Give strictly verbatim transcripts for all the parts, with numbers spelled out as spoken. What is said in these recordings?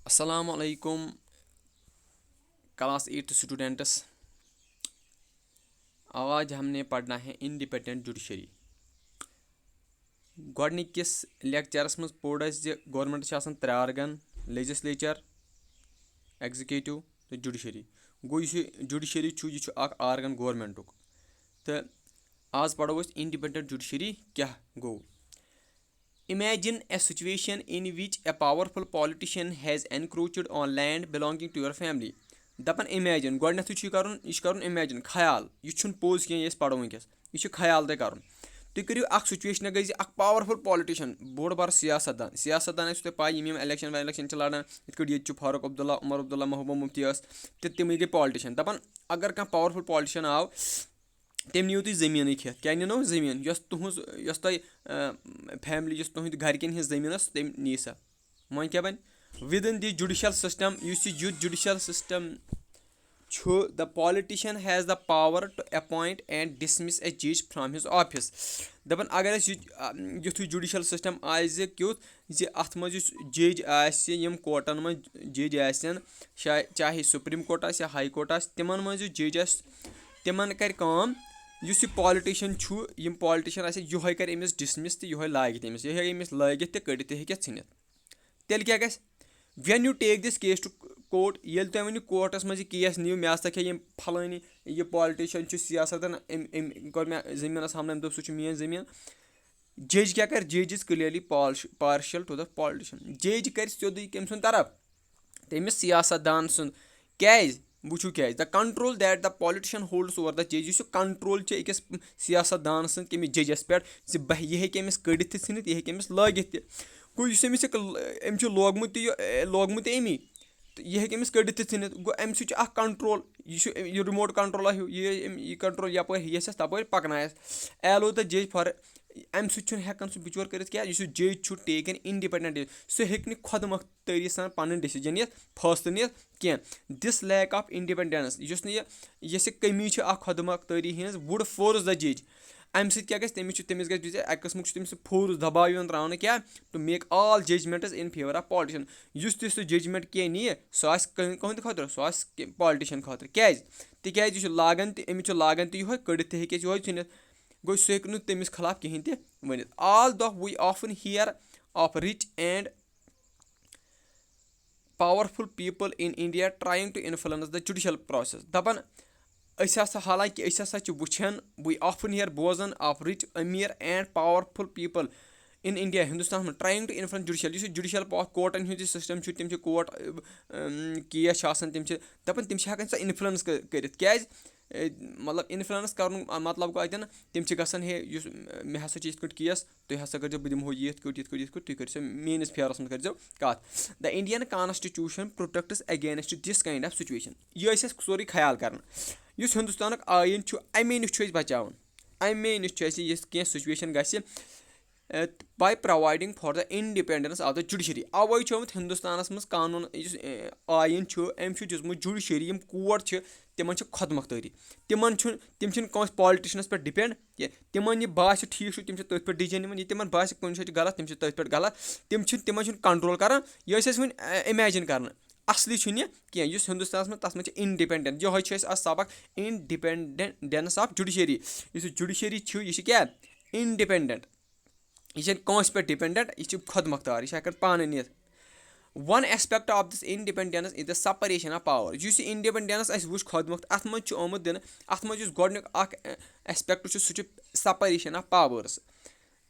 السلام علیکم class eighth students. آج ہم نے پڑھنا ہے انڈیپینڈنٹ جوڈیشری. گۄڈٕنِکِس لیکچرس منٛز پوٚر اَسہِ زِ گورمنٹ چھِ آسان ترٛےٚ آرگن: لیجسلیچر، ایگزیکیٹو تہٕ جوڈیشری. گوٚو، یُس یہِ جوڈیشری چھُ، یہِ چھُ اکھ آرگن گورمنٹُک. تہٕ آز پرو أسۍ انڈیپینڈنٹ جوڈیشری کیٛاہ گوٚو. Imagine a situation in which a powerful politician has encroached on land belonging to your family. دَپان اِمیجِن، گۄڈٕنٮ۪تھٕے چھُ یہِ کَرُن، یہِ چھُ کَرُن اِمیجِن، خیال. یہِ چھُنہٕ پوٚز کینٛہہ، یہِ أسۍ پَرو وٕنکیٚس. یہِ چھُ خیال تۄہہِ کَرُن. تُہۍ کٔرِو اَکھ سُچویشنہ گٔے زِ اَکھ پاورفُل پالٹِشَن، بوٚڑ بار سیاست دان، سیاست دان آسِوٕ تۄہہِ پَے، یِم یِم الیکشن ویلیکشن چھِ لَڑان، یِتھ کٲٹھۍ ییٚتہِ چھُ فاروق عبداللہ، عمر عبداللہ، محبوبہ مفتی ٲس، تہٕ تِمٕے گٔے پالٹِشَن. دَپان، اگر کانٛہہ پاورفُل پالٹِشَن آو، تٔمۍ نِیِو تُہۍ زٔمیٖنٕے کھٮ۪تھ. کیٛاہ نِنو؟ زٔمیٖن. یۄس تُہٕنٛز، یۄس تۄہہِ، آ، فیملی، یۄس تُہٕنٛدِ گَرِکٮ۪ن ہِنٛز زٔمیٖن ٲس، تٔمۍ نی سۄ. وۄنۍ کیٛاہ بَنہِ؟ Within the judicial system، یُس یہِ یُتھ جُڈِشَل سِسٹَم چھُ، the politician has the power to appoint and dismiss a judge from his office. دَپان، اگر اَسہِ یہِ، آ، یُتھُے جُڈِشَل سِسٹَم آسہِ زِ کیُتھ زِ اَتھ منٛز یُس جج آسہِ، یِم کورٹَن منٛز جج آسن، شا-، چاہے سپریم کورٹ آسہِ یا ہاے کورٹ آسہِ، تِمَن منٛز یُس جج آسہِ، تِمَن کَرِ کٲم، یُس یہِ پالٹِشَن چھُ، یِم پالٹِشَن آسہِ، یِہوٚے کَرِ أمِس ڈِسمِس تہٕ یِہوٚے لاگہِ تٔمِس، یِہوٚے أمِس لٲگِتھ تہِ کٔڑِتھ تہِ ہیٚکہِ ژھٕنِتھ. تیٚلہِ کیٛاہ گژھِ؟ When you take this case to court، ییٚلہِ تُہۍ وۄنۍ یہِ کورٹَس منٛز یہِ کیس نِیِو، مےٚ ہسا کھیٚیہِ یِم پھلٲنی، یہِ پالٹِشَن چھُ سیاستَن، أمۍ، أمۍ کوٚر مےٚ زٔمیٖنَس حملہٕ، أمۍ دوٚپ سُہ چھُ میٛٲنۍ زٔمیٖن. جج کیٛاہ کَرِ؟ Judge is clearly partial to the politician. جج کَرِ سیوٚدُے کٔمۍ سُنٛد طرف؟ تٔمِس سیاست دان سُنٛد. کیٛازِ؟ وٕچھِو کیٛازِ. The control that the politician holds over the judge، یُس یہِ کنٹرول چھُ أکِس سیاست دان سٕنٛز کٔمِس ججس پٮ۪ٹھ، زِ بہ-، یہِ ہیٚکہِ أمِس کٔڑِتھ تہِ ژھٕنِتھ، یہِ ہیٚکہِ أمِس لٲگِتھ تہِ. گوٚو، یُس أمِس یہِ کل-، أمۍ چھُ لوگمُت تہِ یہِ، اے، لوگمُت تہِ أمی، تہٕ یہِ ہیٚکہِ أمِس کٔڑِتھ تہِ ژھٕنِتھ. گوٚو، اَمہِ سۭتۍ چھُ اکھ کنٹرول، یہِ چھُ یہِ رِموٹ کنٹرول ہیوٗ، یہِ أمۍ یہِ کنٹرول یپٲرۍ یژھٮ۪س تپٲرۍ پکنایس. Allow the judge for، اَمہِ سۭتۍ چھُنہٕ ہٮ۪کان سُہ بِچور کٔرِتھ کینٛہہ، یُس یہِ جج چھُ take an independent، سُہ ہیٚکہِ نہٕ خۄد مۄختٲری سان پنٕنۍ ڈیسیجن نِتھ، فٲصلہٕ نِتھ کینٛہہ. This lack of independence، یُس نہٕ یہِ، یۄس یہِ کٔمی چھِ اکھ خۄد مۄختٲری ہٕنٛز، would force the judge. اَمہِ سۭتۍ کیٛاہ گژھِ؟ تٔمِس چھُ، تٔمِس گژھِ، اَکہِ قٕسمُک چھُ تٔمِس فورس دباو یِوان تراونہٕ کیٛاہ؟ To make all judgments in favour of politician. یُس تہِ سُہ ججمنٹ کینٛہہ نِیہِ، سُہ آسہِ کٕہٕنٛدِ، کٕہٕنٛدِ خٲطرٕ، سُہ آسہِ پالٹِشن خٲطرٕ. کیٛازِ؟ تِکیٛازِ یہِ چھُ لاگان تہِ، أمِس چھُ لاگان تہِ یِہوٚے، کٔڑِتھ تہِ ہیٚکہِ یِہوٚے ژھٕنِتھ. گوٚو، سُہ ہیٚکہِ نہٕ تٔمِس خلاف کِہیٖنۍ تہِ ؤنِتھ. Although we often hear of rich and powerful people in India trying to influence the judicial process. دَپان، أسۍ ہسا، حالانکہِ أسۍ ہسا چھِ وٕچھان، we often hear، بوزان of rich، أمیٖر and powerful people in India، ہِندُستانَس منٛز، trying to influence judicial، یُس یہِ جُڈِشَل پا-، کورٹَن ہُنٛد یہِ سِسٹَم چھُ، تِم چھِ کورٹ، اۭں، کیس چھِ آسان، تِم چھِ دَپان، تِم چھِ ہٮ۪کان سۄ اِنفٕلنس کٔرِتھ. کیٛازِ؟ اے، مطلب، اِنفٕلنس کَرُن مطلب گوٚو اَتٮ۪ن، تِم چھِ گژھان، ہے، یُس مےٚ ہسا چھُ یِتھ کٲٹھۍ کیس، تُہۍ ہسا کٔرۍزیو، بہٕ دِمہو یہِ یِتھ کٲٹھۍ، یِتھ کٲٹھۍ، یِتھ کٲٹھۍ، تُہۍ کٔرۍزیو میٛٲنِس فیورَس منٛز کٔرۍزیو کَتھ. The Indian Constitution protects against this kind of situation. یہِ ٲسۍ اَسہِ سورُے خیال کَران. یُس ہِندُستانُک آیٖن چھُ، اَمے نِش چھُ اَسہِ بَچاوُن. اَمے نِش چھُ اَسہِ، یِژھ کینٛہہ سُچویشَن گژھِ، by providing for the independence of the judiciary. اَوَے چھُ آمُت ہِندُستانَس منٛز قانوٗن، یُس، اے، آیٖن چھُ، أمۍ چھُ دیُتمُت جُڈِشری، یِم کورٹ چھِ، تِمَن چھِ خۄد مۄختٲری. تِمَن چھُنہٕ، تِم چھِنہٕ کٲنٛسہِ پالٹِشَنَس پٮ۪ٹھ ڈِپٮ۪نٛڈ کینٛہہ. تِمَن یہِ باسہِ ٹھیٖک چھُ، تِم چھِ تٔتھۍ پٮ۪ٹھ ڈِسجَن نِوان. یہِ تِمَن باسہِ کُنہِ جایہِ چھِ غلط، تِم چھِ تٔتھۍ پٮ۪ٹھ غلط. تِم چھِنہٕ، تِمَن چھُنہٕ کنٹرول کَران. یہِ ٲسۍ اَسہِ وٕنہِ، اے، اِمیجِن کَران. اَصلی چھُنہٕ یہِ کینٛہہ. یُس ہِندُستانَس منٛز، تَتھ منٛز چھِ اِنڈِپٮ۪نٛڈَنٛٹ. یِہوٚے چھُ اَسہِ آز سبق، independence of judiciary. یُس یہِ جُڈِشری چھُ، یہِ چھِ کیٛاہ؟ اِنڈِپٮ۪نٛڈَنٛٹ. یہِ چھَنہٕ کٲنٛسہِ پٮ۪ٹھ ڈِپٮ۪نٛڈَنٛٹ، یہِ چھِ خۄد مۄختار، یہِ چھِ ہٮ۪کان پانہٕ نِتھ. One aspect of this independence is the separation of power. یُس یہِ اِنڈِپٮ۪نٛڈَنٕس اَسہِ وٕچھ خۄد مۄخت، اَتھ منٛز چھُ آمُت دِنہٕ، اَتھ منٛز یُس گۄڈٕنیُک اَکھ، اَ، aspect چھُ، سُہ چھُ separation of powers.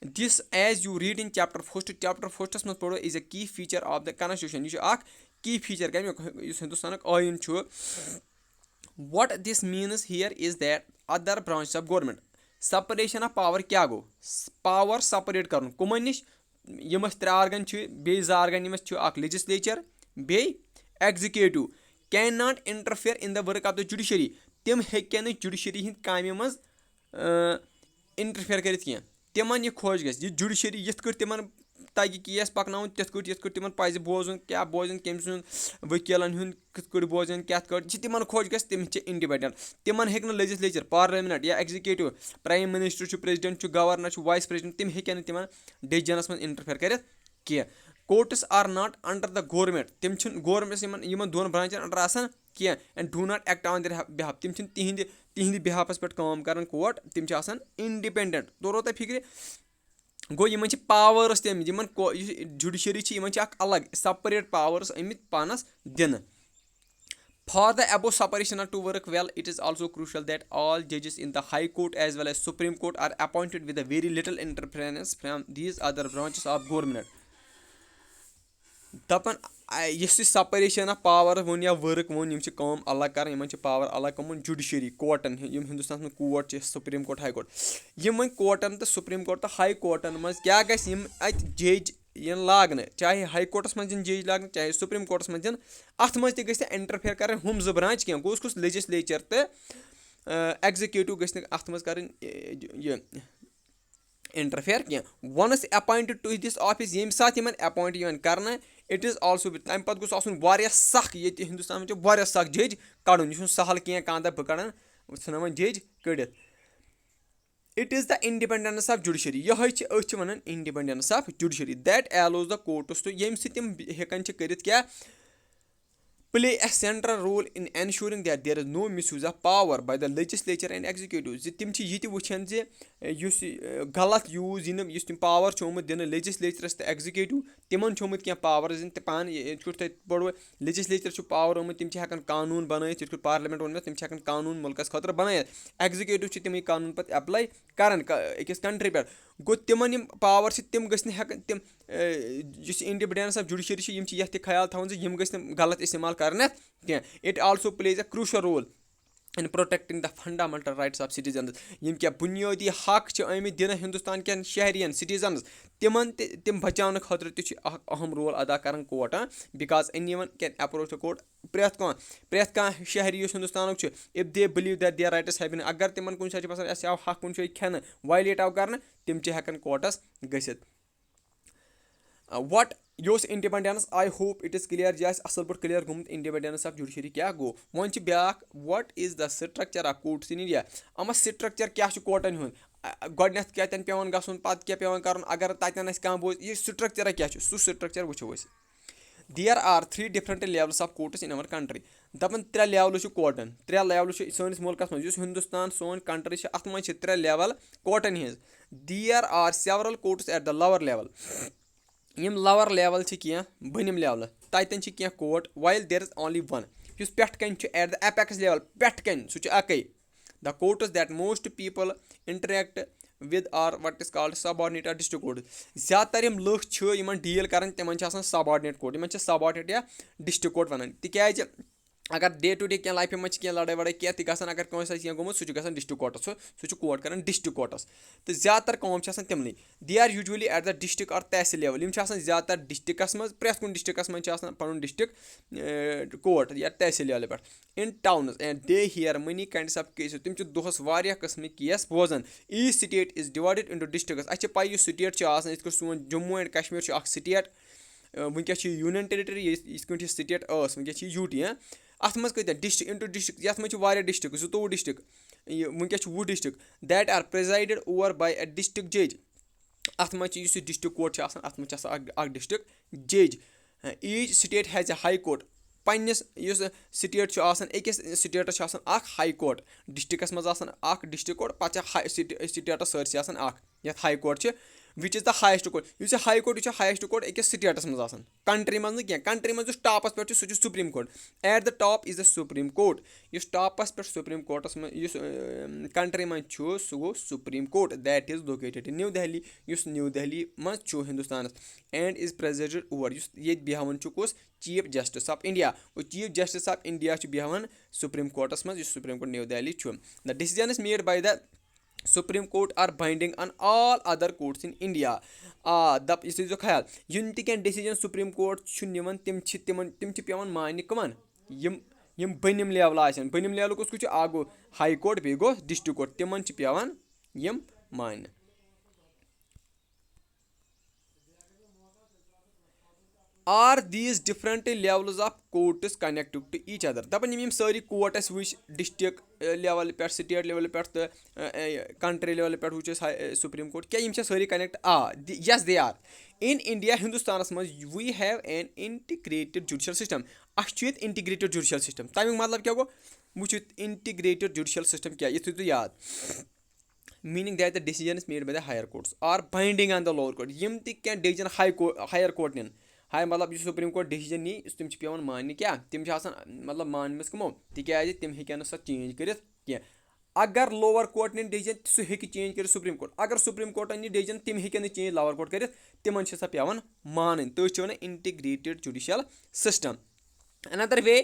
This, as you read in chapter first, chapter first منٛز پَرو is a key feature of the constitution. یہِ چھُ اَکھ key feature کَمیُک؟ یُس ہِندُستانُک ٲیٖن چھُ. What this means here is that other branches of government, separation of power کیٛاہ گوٚو؟ Power separate کَرُن کٕمَن نِش؟ یِم اَسہِ ترٛےٚ آرگَن چھِ، بیٚیہِ زٕ آرگَن یِم اَسہِ چھِ، اَکھ لیجسلیچر، بیٚیہِ executive, can not interfere in the work of the judiciary. تِم ہیٚکن نہٕ جُڈِشری ہِنٛدۍ کامہِ منٛز، اۭں، interfere کٔرِتھ کینٛہہ. تِمَن یہِ خۄش گژھِ، یہِ جُڈِشری یِتھ کٲٹھۍ تِمَن تَگہِ کیس پَکناوُن، تِتھ کٲٹھۍ، یِتھ کٲٹھۍ تِمَن پَزِ بوزُن، کیٛاہ بوزُن، کٔمۍ سُنٛد، ؤکیٖلَن ہُنٛد کِتھ کٲٹھۍ بوزُن، کِتھ کٲٹھۍ چھِ تِمَن خۄش گژھِ، تِم چھِ اِنڈِپٮ۪نٛڈَنٛٹ. تِمَن ہیٚکہِ نہٕ لیجسلیچر، پارلِمنٹ یا ایگزیکیٹو، پرٛایم مِنِسٹر چھُ، پرٛیزِڈنٛٹ چھُ، گورنر چھُ، وایِس پرٛیزِڈنٛٹ، تِم ہیٚکن نہٕ تِمَن ڈیسجنَس منٛز interfere کٔرِتھ کینٛہہ. Courts are not under the government. تِم چھِنہٕ گورمنٹس یِمن یِمن دۄن برانچن انڈر آسان کینٛہہ، and do not act on their behalf. تِم چھِنہٕ تِہنٛدِ تِہنٛدِ بِہافس پٮ۪ٹھ کٲم کران کوٹ، تِم چھِ آسان انڈیپینڈنٹ۔ توٚرو تۄہہِ فِکرِ؟ گوٚو، یِمن چھِ پاورس تہِ آمٕتۍ، یِمن کو-، یُس جُڈِشری چھِ، یِمن چھِ اکھ الگ سپریٹ پاورس آمٕتۍ پانس دِنہٕ۔ For the above separation to work well, it is also crucial that all judges in the High Court as well as Supreme Court are appointed with a very little interference from these other branches of government. دَپان، آ، یُس یہِ separation of power ووٚن یا work ووٚن، یِم چھِ کٲم الگ کران، یِمن چھِ پاور الگ، کٕمن؟ جُڈِشری، کوٹن ہُنٛد، یِم ہندوستانس منٛز کوٹ چھِ، سپریم کوٹ، ہاے کوٹ، یِمن کوٹن تہٕ سپریم کوٹ تہٕ ہاے کوٹن منٛز کیٛاہ گژھِ؟ یِم اتہِ جج یِن لاگنہٕ، چاہے ہاے کوٹس منٛز یِن جج لاگنہٕ، چاہے سپریم کوٹس منٛز یِن، اتھ منٛز تہِ گژھِ نہٕ انٹرفیئر کرٕنۍ ہُم زٕ برانچ کینٛہہ۔ گوٚو، کُس؟ لیجسلیچر تہٕ ایگزیکیوٹو گژھِ نہٕ اتھ منٛز کرٕنۍ، اے، یہِ انٹرفیئر کینٛہہ۔ Once appointed to this office، ییٚمہِ ساتہٕ یِمن اپوینٹ یِوان کرنہٕ، it is also، تَمہِ پتہٕ گوٚژھ آسُن واریاہ سخ، ییٚتہِ ہندوستان منٛز چھِ واریاہ سخ جج کڑُن، یہِ چھُنہٕ سہل کینٛہہ، کانٛہہ دپہِ بہٕ کڑن، ژھٕنن وۄنۍ جج کٔڑِتھ۔ It is the independence of judiciary، یِہوٚے چھِ، أسۍ چھِ وَنان independence of judiciary that allows the courts to، ییٚمہِ سۭتۍ تِم ہٮ۪کان چھِ کٔرِتھ کیٛاہ؟ Play a central role in ensuring that there is no misuse of power by the legislature and executive، زِ تِم چھِ یہِ تہِ وٕچھان زِ یُس یہِ غلط یوٗز یِنہٕ، یُس تِم پاور چھُ آمُت دِنہٕ لیجسلیچرس تہٕ ایگزیکیوٹو، تِمن چھُ آمُت کینٛہہ پاورز دِنہٕ تہِ پانہٕ، یہِ، یِتھ کٲٹھۍ تۄہہِ پوٚروٕ، لیجسلیچر چھُ پاور آمُت، تِم چھِ ہٮ۪کان قانوٗن بنٲیِتھ، یِتھ کٲٹھۍ پارلیمنٹ ووٚن مےٚ، تِم چھِ ہٮ۪کان قانوٗن مُلکس خٲطرٕ بنٲیِتھ، ایگزیکیوٹو چھِ تِمے قانوٗن پتہٕ اپلاے کران کا-، أکِس کنٹری پٮ۪ٹھ۔ گوٚو، تِمن یِم پاور چھِ، تِم گٔژھۍ نہٕ ہٮ۪کٕنۍ، تِم، اے، یُس یہِ independence of judiciary چھِ، یِم چھِ یتھ تہِ خیال تھاوان زِ یِم گٔژھۍ نہٕ غلط استعمال کرنہٕ کینٛہہ۔ It also plays a crucial role in protecting the fundamental rights of citizens۔ یِم کینٛہہ بُنیٲدی حق چھِ آمٕتۍ دِنہٕ ہندوستان کٮ۪ن شہرین، سٹیزنز، تِمن تہِ، تِم بچاونہٕ خٲطرٕ تہِ چھُ اکھ اہم رول ادا کران کوٹ، ہاں، because anyone can approach the court۔ پرٛٮ۪تھ کانٛہہ، پرٛٮ۪تھ کانٛہہ شہری یُس ہندوستانُک چھُ، if they believe that their rights have been، اگر تِمن کُنہِ ساتہٕ چھُ باسان اَسہِ آو حق کُنہِ جایہِ کھٮ۪نہٕ، وایلیٹ آو کرنہٕ، تِم چھِ ہٮ۪کان کوٹس گٔژھِتھ۔ وٹ یہِ اوس independence, I hope it is clear، یہِ آسہِ اصل پٲٹھۍ کلیئر گوٚمُت انڈیپینڈنس آف جوڈیشری کیٛاہ گوٚو۔ وۄنۍ چھِ بیٛاکھ، what is the structure of courts in India؟ اما، سٹرکچر کیٛاہ چھُ کوٹن ہُنٛد؟ آ، گۄڈٕنیتھ کتٮ۪ن پٮ۪وان گژھُن، پتہٕ کیٛاہ پٮ۪وان کرُن، اگر تتٮ۪ن اسہِ کانٛہہ بوزِ، یہِ سٹرکچرا کیٛاہ چھُ؟ سُہ سٹرکچر وٕچھو أسۍ۔ There are three different levels of courts in our country۔ دپان ترٛےٚ لیولہٕ چھِ کوٹن، ترٛےٚ لیولہٕ چھِ سٲنِس مُلکس منٛز، یُس ہندوستان سون کنٹری چھِ، اتھ منٛز چھِ ترٛےٚ لیول کوٹن ہٕنٛز۔ There are several courts at the lower level۔ یِم lower level چھِ کینٛہہ، بٔنِم لیولہٕ، تتٮ۪ن چھِ کینٛہہ کوٹ، while there is only one، یُس پٮ۪ٹھ کنہِ چھُ، at the apex level، پٮ۪ٹھ کنہِ، سُہ چھُ اکے۔ The courts that most people interact with are what is called subordinate or district courts۔ زیادٕ تر یِم لُکھ چھِ یِمن ڈیل کران، تِمن چھِ آسان سبارڈنیٹ کوٹ، یِمن چھِ سبارڈنیٹ یا ڈسٹرکٹ کوٹ ونان، تِکیازِ اگر day to day کینٛہہ لایفہِ منٛز چھِ کینٛہہ لڑٲے وڑٲے کینٛہہ تہِ گژھان، اگر کٲنٛسہِ آسہِ کینٛہہ گوٚمُت، سُہ چھُ گژھان ڈسٹرکٹ کورٹس، سُہ، سُہ چھُ کوٹ کران ڈسٹرکٹ کورٹس۔ تہٕ زیادٕ تر کٲم چھِ آسان تِمنٕے۔ They are usually at the district or tehsil level, یِم چھِ آسان زیادٕ تر ڈسٹرکٹس منٛز، پرٛٮ۪تھ کُنہِ ڈسٹرکٹس منٛز چھِ آسان پنُن ڈسٹرکٹ، اے، کوٹ یا تحصیل لیولہِ پٮ۪ٹھ۔ In towns and they hear many kinds of cases، تِم چھِ دۄہس واریاہ قٕسمٕکۍ کیس بوزان۔ Each state is divided into districts، اَسہِ چھِ پَے یُس سٹیٹ چھُ آسان، یِتھ کٔنۍ سون جموں اینڈ کشمیر چھُ اکھ سٹیٹ، وٕنکیٚس چھِ یوٗنین ٹیرِٹری، یِتھ کٔنۍ یہِ سٹیٹ ٲس، وٕنکیٚس چھِ یوٗ ٹی، ہاں۔ اَتھ منٛز کۭتیٛاہ ڈسٹرکٹ، انٹو ڈسٹرکٹ، یَتھ منٛز چھِ واریاہ ڈسٹرکٹ، زٕتووُہ ڈسٹرکٹ، یہِ وٕنکیٚس چھِ وُہ district, that are presided over by a district judge۔ اَتھ منٛز چھِ، یُس یہِ ڈسٹرکٹ کوٹ چھُ آسان، اَتھ منٛز چھِ آسان اکھ، اکھ ڈسٹرکٹ جج۔ Each state has a high court۔ پننِس یُس سٹیٹ چھُ آسان، أکِس سٹیٹس چھُ آسان اکھ ہاے کورٹ، ڈسٹرکٹس منٛز آسان اکھ ڈسٹرکٹ کورٹ، پتہٕ چھِ ہاے، سٹی-، سٹیٹس سٲرسٕے آسان اکھ۔ یَتھ ہاے کورٹ چھِ، which is the highest court۔ یُس یہِ ہاے کورٹ، یہِ چھُ ہایسٹ کورٹ أکِس سٹیٹس منٛز آسان، کنٹری منٛز نہٕ کینٛہہ۔ کنٹری منٛز یُس ٹاپس پٮ۪ٹھ چھُ، سُہ چھُ supreme court. At the top is the supreme court۔ یُس ٹاپس پٮ۪ٹھ سپریم کورٹس منٛز، یُس، اۭں، کنٹری منٛز چھُ، سُہ گوٚو supreme court, that is located in New Delhi، یُس نیو دہلی منٛز چھُ ہندوستانس، and is presided over، یُس ییٚتہِ بیہوان چھُ کُس؟ Chief Justice of India۔ گوٚو، Chief Justice of India چھُ بیہوان سپریم کورٹس منٛز، یُس سپریم کورٹ نیو دہلی چھُ۔ The decisions made by the Supreme Court are binding on all other courts in India۔ آ، دپ، یہِ تھٲیزیو خیال، یِم تہِ کینٛہہ ڈیسیجن سپریم کورٹ چھُ نِوان، تِم چھِ تِمن، تِم چھِ پٮ۪وان ماننہِ کٕمن؟ یِم، یِم بٔنِم لیولہٕ آسن۔ بٔنِم لیولہٕ کُس کُس چھُ؟ اکھ گوٚو ہاے کورٹ، بیٚیہِ گوٚو ڈسٹرکٹ کورٹ، تِمن چھِ پٮ۪وان یِم ماننہِ۔ Are these different levels of courts connected to each other? دَپان یِم یِم سٲری کوٹ اَسہِ وٕچھ، ڈِسٹِرٛکٹ لیول پٮ۪ٹھ، سٹیٹ لیول پٮ۪ٹھ تہٕ کنٹری لیول پٮ۪ٹھ وٕچھ اَسہِ سپریم کورٹ، کیٛاہ یِم چھا سٲری کنیکٹ؟ آ، yes they are. In India, ہندوستانَس منٛز we have an integrated judicial system. اَسہِ چھُ ییٚتہِ انٹیگریٹڈ جوڈیشل سسٹم. تَمیُک مطلب کیٛاہ گوٚو؟ وٕچھِو، انٹیگریٹڈ جوڈیشل سسٹم کیٛاہ، یہِ تھٲیِو تُہۍ یاد. Meaning that the decisions made by the higher courts are binding on the lower court. یِم تہِ کینٛہہ ڈیسیجن ہاے کو ہایر کورٹ نِن، ہاے مطلب یُس سپریم کورٹ ڈیسیجن نی، تِم چھِ پٮ۪وان ماننہِ. کیٛاہ؟ تِم چھِ آسان مطلب ماننہِ منٛز کٕمو، تِکیٛازِ تِم ہیٚکن نہٕ سۄ چینج کٔرِتھ کینٛہہ. اگر لوور کورٹ نِن ڈیسیجن، سُہ ہیٚکہِ چینج کٔرِتھ سپریم کورٹ. اگر سپریم کورٹن یہِ ڈیسیجن، تِم ہیٚکن نہٕ چینج لوور کورٹ کٔرِتھ، تِمن چھِ سۄ پٮ۪وان مانٕنۍ. تٔتھۍ چھِ وَنان integrated judicial system. Another way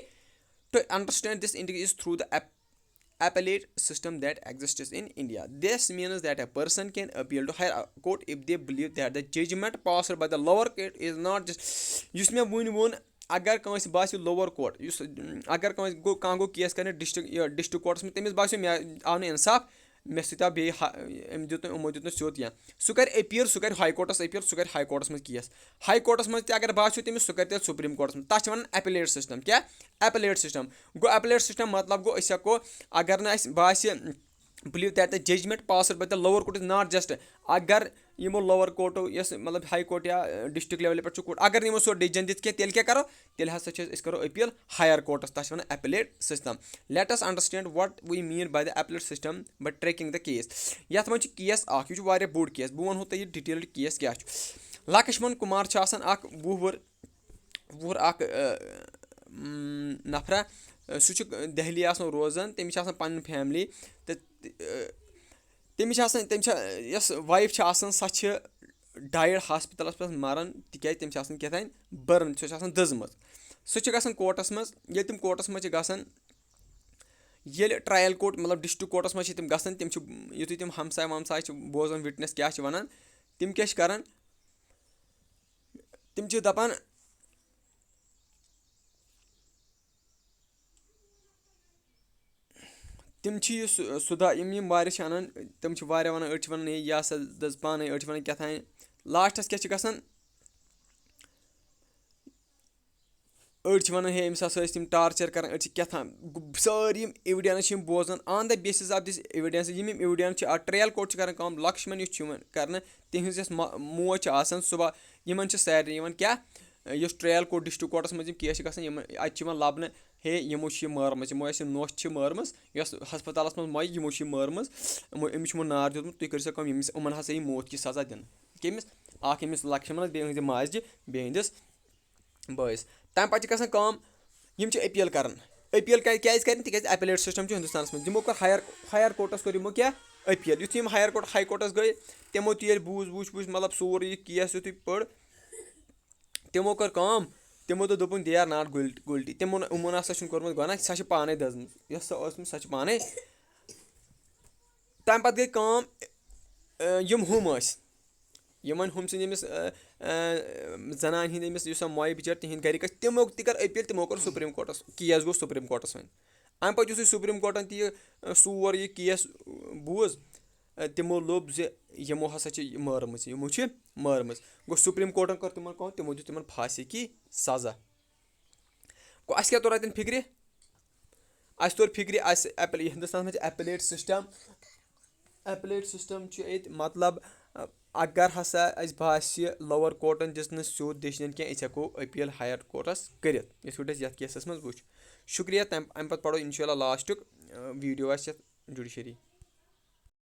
to understand this is through the ap- appellate system that exists in India. This means that a person can appeal to higher court if they believe that the judgment passed by the lower court is not just. یُس مےٚ وٕنۍ ووٚن، اگر کٲنٛسہِ باسہِ lower court, یُس اگر کٲنٛسہِ گوٚو، کانٛہہ گوٚو کیس کرنہِ ڈسٹرکٹ ڈسٹرکٹ کورٹس منٛز، تٔمِس باسیو مےٚ آو نہٕ انصاف، مےٚ سۭتۍ آو بیٚیہِ ہا-، أمۍ دیُت نہٕ، یِمو دیُت نہٕ سیوٚد کینٛہہ، سُہ کرِ اپیل، سُہ کرِ ہاے کورٹس اپیل، سُہ کرِ ہاے کورٹس منٛز کیس. ہاے کورٹس منٛز تہِ اگر باسیو تٔمِس، سُہ کرِ تیٚلہِ سپریم کورٹس منٛز. تتھ چھِ ونان اپیلیٹ سسٹم. کیٛاہ؟ Appellate system. گوٚو اپیلیٹ سسٹم مطلب گوٚو، أسۍ ہٮ۪کو، اگر نہٕ اَسہِ باسہِ، believe that the judgment passed by the lower court is not just. اگر یِمو لوور کورٹو، یۄس مطلب ہاے کورٹ یا ڈسٹرکٹ لیولہِ پٮ۪ٹھ چھُ کورٹ، اگر نہٕ یِمو سُہ ڈیسیجن دِتھ کینٛہہ، تیٚلہِ کیٛاہ کرو؟ تیٚلہِ ہسا چھِ أسۍ، أسۍ کرو اپیل ہایر کورٹس، تتھ چھِ ونان appellate system. Let us understand what we mean by the appellate system by tracking the case. یتھ منٛز چھِ کیس اکھ، یہِ چھُ واریاہ بوٚڑ کیس، بہٕ ونہو تۄہہِ یہِ ڈیٹیلڈ کیس کیٛاہ چھُ. لکشمن کمار چھُ آسان اکھ وُہُر، وُہُر اکھ، آ، م، نفرا، آ، سُہ چھُ دہلی آسان روزان، تٔمِس چھِ آسان پنٕنۍ فیملی تہٕ، آ، تٔمِس چھِ آسان، تٔمِس چھِ، یۄس وایِف چھِ آسان، سۄ چھِ ڈایِڈ ہاسپِٹلَس پٮ۪ٹھ مَران، تِکیٛازِ تٔمِس چھِ آسان کیٛاہ تام بٔرٕن، سۄ چھِ آسان دٔزمٕژ. سُہ چھُ گژھان کورٹَس منٛز، ییٚلہِ تِم کورٹَس منٛز چھِ گژھان، ییٚلہِ ٹرٛایَل کورٹ، مطلب، ڈِسٹرٛکٹ کورٹَس منٛز چھِ تِم گژھان، تِم چھِ، یُتھُے تِم ہمساے ومساے چھِ بوزان، وِٹنٮ۪س کیٛاہ چھِ وَنان، تِم کیٛاہ چھِ کَران؟ تِم چھِ دَپان، تِم چھِ یُس سُدا، یِم، یِم واریاہ چھِ اَنان، تِم چھِ واریاہ وَنان، أڑۍ چھِ وَنان، ہے، یہِ ہسا دٔز پانَے، أڑۍ چھِ وَنان کیٛاہ تام. لاسٹَس کیٛاہ چھِ گژھان؟ أڑۍ چھِ وَنان، ہے، أمِس ہسا ٲسۍ تِم ٹارچَر کَران، أڑۍ چھِ کیٛاہ تام. گو-، سٲری یِم ایویڈنس چھِ یِم بوزان، on the basis of this evidence، یِم یِم ایویڈنس چھِ، اَتھ ٹرٛایَل کورٹ چھِ کَران کٲم، لَکشمَن یُس چھُ یِوان کَرنہٕ، تِہِنٛز یۄس مَ-، موج چھِ آسان، سُہ با-، یِمَن چھِ سارنٕے یِوان کیٛاہ، یُس ٹرٛایَل کورٹ ڈِسٹرٛکٹ کورٹَس منٛز یِم کیس چھِ گژھان، یِمَن اَتہِ چھِ یِوان لَبنہٕ، ہے، یِمو چھِ یہِ مٲرمٕژ، یِمو آسہِ نوٚش چھِ مٲرمٕژ، یۄس ہسپتالَس منٛز مۄیہِ، یِمو چھِ یہِ مٲرمٕژ، یِمو، أمِس چھِ یِمو نار دیُتمُت، تُہۍ کٔرِو سا کٲم، ییٚمِس، یِمَن ہسا یی موت کی سزا دِنہٕ. کٔمِس؟ اَکھ أمِس لَکشمَنَس، بیٚیہِ أہٕنٛدِ ماجہِ، بیٚیہِ أہٕنٛدِس بٲیِس. تَمہِ پَتہٕ چھِ گژھان کٲم، یِم چھِ اپیل کَران. اپیل کیٛازِ، کیٛازِ کَرِ؟ تِکیٛازِ اپیلیٹ سسٹم چھُ ہِندُستانَس منٛز. یِمو کٔر ہایر، ہایر کورٹَس کٔر یِمو کیٛاہ؟ اپیل. یُتھُے یِم ہایر کورٹ، ہاے کورٹَس گٔے، تِمو تہِ ییٚلہِ بوٗز، وُچھ، وُچھ، مطلب، سورُے یہِ کیس یُتھُے پٔر، تِمو کٔر کٲم، تِمو دوٚپ، دوٚپُن، they are not guilty. تِمو نہ، یِمو نہ سا چھُنہٕ کوٚرمُت گۄناہ، سۄ چھِ پانَے دٔزمٕژ. یۄس سۄ ٲسمٕژ، سۄ چھِ پانَے. تَمہِ پَتہٕ گٔے کٲم، اَ، یِم ہُم ٲسۍ، یِمَن ہُم سٕنٛدۍ أمِس، اَ، اَ، زَنانہِ ہِنٛدۍ أمِس، یُس سۄ مۄیہِ بِچٲر، تِہِنٛدۍ گَرِکۍ ٲسۍ، تِمو تہِ کٔر اپیل، تِمو کوٚر سپریم کورٹَس، کیس گوٚو سپریم کورٹَس وۄنۍ. اَمہِ پَتہٕ یُتھُے سپریم کورٹَن تہِ یہِ، اَ، سور یہِ کیس بوٗز، اَ، تِمو لوٚب زِ یِمو ہسا چھِ یہِ مٲرمٕژ، یِمو چھِ مٲرمٕژ. گوٚو، سپریم کورٹَن کٔر تِمَن کٲم، تِمو دیُت تِمَن پھانسی کی سزا. گوٚو، اَسہِ کیٛاہ توٚر اَتٮ۪ن فِکرِ؟ اَسہِ توٚر فِکرِ، اَسہِ اپیل-، ہِندُستانَس منٛز چھِ اپیلیٹ سسٹم. اپیلیٹ سسٹم چھُ ییٚتہِ، مطلب، اگر ہسا اَسہِ باسہِ لوور کورٹَن دِژ نہٕ سیوٚد ڈیسیجن کینٛہہ، أسۍ ہٮ۪کو اپیل ہایر کورٹَس کٔرِتھ، یِتھ پٲٹھۍ اَسہِ یَتھ کیسَس منٛز وٕچھ. شُکریہ، تَمہِ، اَمہِ پَتہٕ پَرو اِنشاء اللہ لاسٹُک، اَ، ویٖڈیو آسہِ یَتھ جُڈِشری.